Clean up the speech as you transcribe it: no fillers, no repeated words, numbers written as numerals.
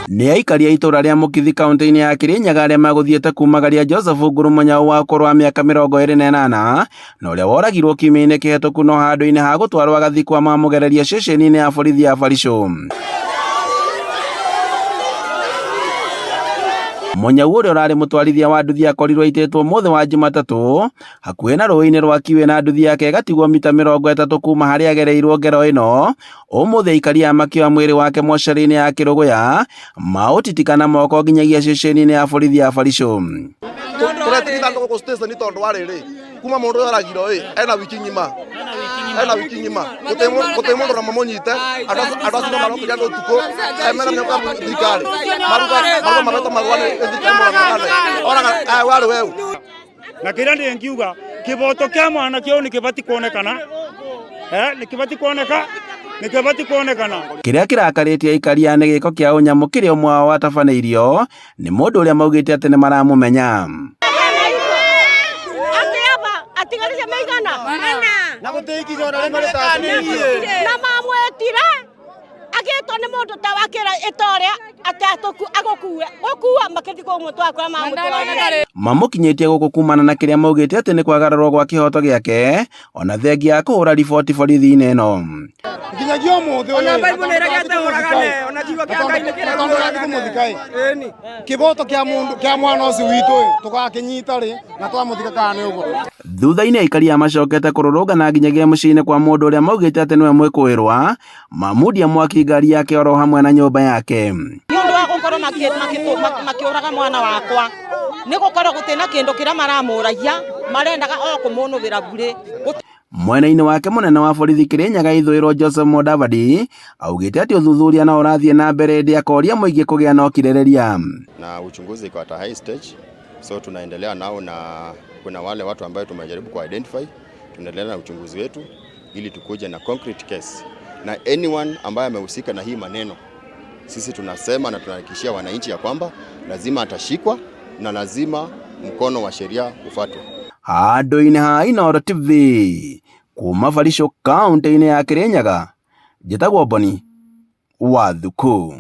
Nĩ aikari a itũra rĩa Mũkithi kaunti-inĩ ya Kirinyaga arĩa magũthiĩte kumagaria Joseph Nguru Mũnyau wa ũkũrũ wa mĩaka 28 na ũrĩa woragirwo kiumia-inĩ kĩhetũku no handũ-inĩ ha gũtwarwo agathikwo mamũgereria ceceni-inĩ ya borithi ya Barisũ. Mũnyau ũrĩa ũrarĩ mũtwarithia wa nduthi akorirwo aitĩtwo mũthĩ wa Jumatatũ hakuhĩ na rũĩ-inĩ rwa Kiwĩ na nduthi yake ĩgatigwo mita 30 kuma harĩa agereirwo ngero ĩno. Ũmũthĩ aikari aya makĩoya mwĩrĩ wake mocarĩ-inĩ ya Kĩrũgũya maũtitika na moko nginyagia ceceni-inĩ ya borithi ya Barisũ. Tũretire ithandũkũ kũ station tondũ wa rĩrĩ kuma mũndũ ũyũ oragirwo ĩ ena wiki ng'ima, ena wiki ng'ima, gũtirĩ mũndũ ona mamũnyite. Andũ acio no marokire andũ ũtukũ mena mĩhoko ya thirikari, maruga maretwo marũa nĩ thirikari mũrang'ang'ane oraga warĩ weũ. Na kĩrĩa ndĩngiuga, kĩboto kĩa mwanake ũyũ nĩkĩbati kuonekana, nĩkĩbati kuoneka, nĩkĩbati kuonekana. Kĩrĩa kĩrakarĩtie aikari aya nĩ gĩko kĩa ũnyamũ kĩrĩa ũmwe wao atabanĩirio nĩ mũndũ ũrĩa maugĩte atĩ nĩ maramũmenya. Atigarĩte maigana na mamwĩtire agĩtwo nĩ mũndũ ta wakĩra ĩta ũrĩa atĩ agũkue gũkua makĩthiĩ kũmũtwara kũrĩa mamũtwarire. Mamũkinyĩtie gũkũ kumana na kĩrĩa maugĩte atĩ nĩ kwagararwo gwa kĩhoto gĩake ona thengia ya kũhũra riboti borithi-inĩ ĩno. Nginyagia ũmũthĩ ũyũ, Ona Bible nĩ ĩregete ũragane, ona kiugo kĩa Ngai nĩ kĩrega ũragane. Kũmũthika ĩ kĩboto kĩa mũndũ kĩa mwana ũcio witũ ĩ tũgakĩnyita rĩ na twamũthika kana nĩ ũguo. Thutha-inĩ aikari aya macokete kũrũrũngana nginyagia mũciĩ-inĩ kwa mũndũ ũrĩa maugĩte atĩ nĩwe mwĩkũĩrwa, mamundia mwaki ngari yake oro hamwe na nyũmba yake. Nĩ ũndũ wa gũkorwo makĩũraga mwana wakwa, nĩ gũkorwo gũtirĩ na kĩndũ kĩrĩa maramũragia, marendaga o kũmũnũgĩra burĩ. Mwena-inĩ wake mũnene wa borithi Kirinyaga ithũĩro Joseph Mudavadi augĩte atĩ ũthuthuria no ũrathiĩ na mbere ĩndĩ akoria mũingĩ kũgĩa na ũkirĩrĩria. Na uchunguzi iko at a high stage, so tunaendelea nao na kuna wale watu ambayo tumejaribu ku identify, tunaendelea na uchunguzi wetu ili tukuje na concrete case, na anyone ambaye amehusika na hii maneno, sisi tunasema na tunahakikishia wananchi ya kwamba lazima atashikwa na lazima mkono wa sheria ufuatwe. Handũ-inĩ ha Inooro TV kuma Barisũ kaunti-inĩ ya Kirinyaga, njĩtagwo Boni wa Thuku.